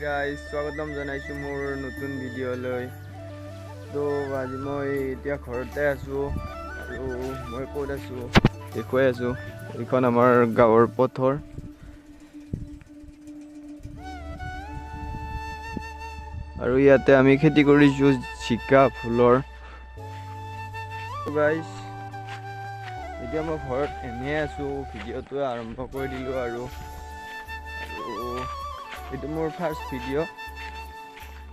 Guys, স্বাগতম জনাইছোঁ মোৰ নতুন ভিডিঅ'লৈ। তো আজি মই এতিয়া ঘৰতে আছোঁ আৰু মই ক'ত আছোঁ দেখুৱাই আছোঁ। এইখন আমাৰ গাঁৱৰ পথৰ। আৰু ইয়াতে আমি খেতি কৰিছোঁ জিকা ফুলৰ। গাইজ, এতিয়া মই ঘৰত এনেই আছোঁ, ভিডিঅ'টো আৰম্ভ কৰি দিলোঁ। আৰু এইটো মোৰ ফাৰ্ষ্ট ভিডিঅ'।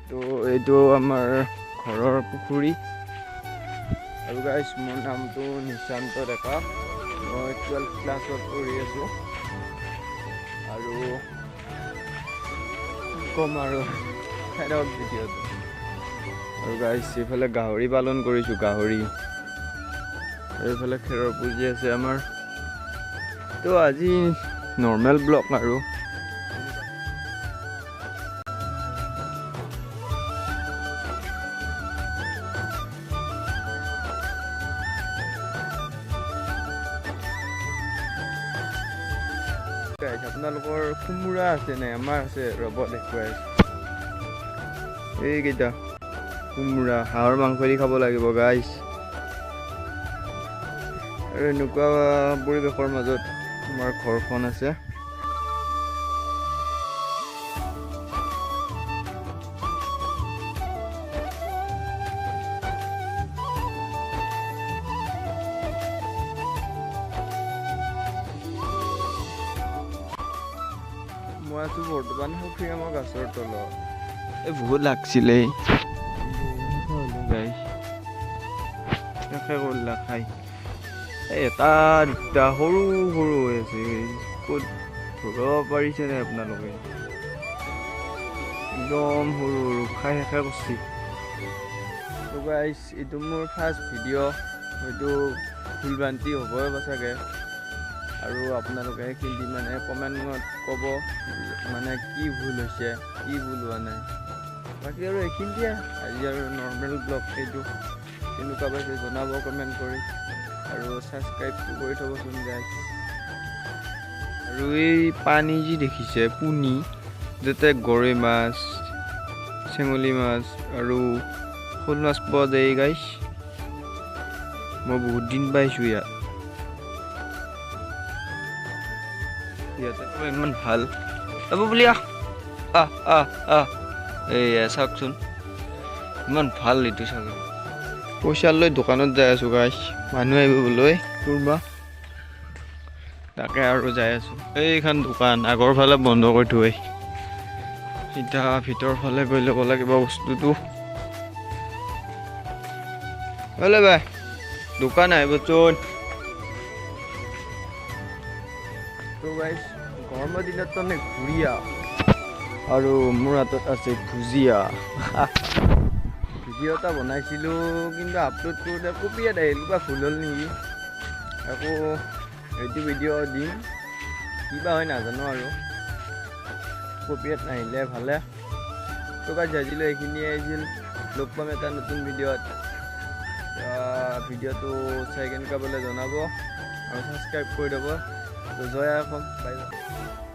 তো এইটো আমাৰ ঘৰৰ পুখুৰী। আৰু গাইজ, মোৰ নামটো নিশান্ত ডেকা, মই 12 ক্লাছত পঢ়ি আছোঁ। আৰু ক'ম আৰু চাই থাকক ভিডিঅ'টো। আৰু গাইজ, এইফালে গাহৰি পালন কৰিছোঁ, গাহৰি। আৰু এইফালে খেৰৰ পুঁজি আছে আমাৰ। তো আজি নৰ্মেল ব্লগ আৰু। আপোনালোকৰ কোমোৰা আছে নাই? আমাৰ আছে, ৰ'ব দেখুৱাই আছোঁ। এইকেইটা কোমোৰা হাঁহৰ মাংস দি খাব লাগিব গাইজ। আৰু এনেকুৱা পৰিৱেশৰ মাজত আমাৰ ঘৰখন আছে। মই আছোঁ বৰ্তমান সফিৰামৰ গাছৰ তলত। এই বহুত লাগছিলে শেষে কৰিলা খাই। এই এটা দুটা সৰু সৰু হৈ আছে, ক'ত ধৰিব পাৰিছেনে আপোনালোকে? একদম সৰু সৰু, খাই শেষে কৰিছে। তো গাইজ, এইটো মোৰ ফাৰ্ষ্ট ভিডিঅ', হয়তো ভুল ভ্ৰান্তি হ'বই বা চাগে। আৰু আপোনালোকে সেইখিনি মানে কমেণ্টত ক'ব, মানে কি ভুল হৈছে, কি ভুল হোৱা নাই। বাকী আৰু এইখিনিয়ে আজি আৰু নৰ্মেল ব্লগ এইটো। কেনেকুৱা পাইছে জনাব কমেণ্ট কৰি, আৰু ছাবস্ক্ৰাইবটো কৰি থ'বচোন গাইজ। আৰু এই পানী যি দেখিছে পুনি, যাতে গৰৈ মাছ, চেঙুলি মাছ আৰু শ'ল মাছ পোৱা যায় গাইজ। মই বহুত দিন পাইছোঁ ইয়াত। ইয়াতে ইমান ভাল হ'ব বুলি আহ আহ আহ আহ এইয়া চাওকচোন, ইমান ভাল এইটো চাগে। পইচা লৈ দোকানত যাই আছোঁ গাইজ, মানুহ আহিব বোলে কোনোবা, তাকে আৰু যাই আছোঁ। এইখন দোকান আগৰ ফালে বন্ধ কৰি থৈ, এতিয়া ভিতৰৰ ফালে গৈ ল'ব লাগিব বস্তুটো। হ'লে বাই দোকান আহিবচোন। তো গাইজ, গৰমৰ দিনত তাৰমানে ঘূৰিয়া, আৰু মোৰ হাতত আছে ভুজিয়া। ভিডিঅ' এটা বনাইছিলোঁ কিন্তু আপলোড কৰোঁতে কপিয়াত আহিল, কিবা ভুল হ'ল নেকি। আকৌ এইটো ভিডিঅ' দিম, কিবা হয় নাজানো আৰু। কপিয়াত নাহিলে ভালে। তো গাইজ, আজিলৈ এইখিনিয়ে আহিছিল, লগ পাম এটা নতুন ভিডিঅ'ত। ভিডিঅ'টো চাই কেনেকুৱা পালে জনাব আৰু ছাবস্ক্ৰাইব কৰি দিব। তো জয় অসম, বাই বাই।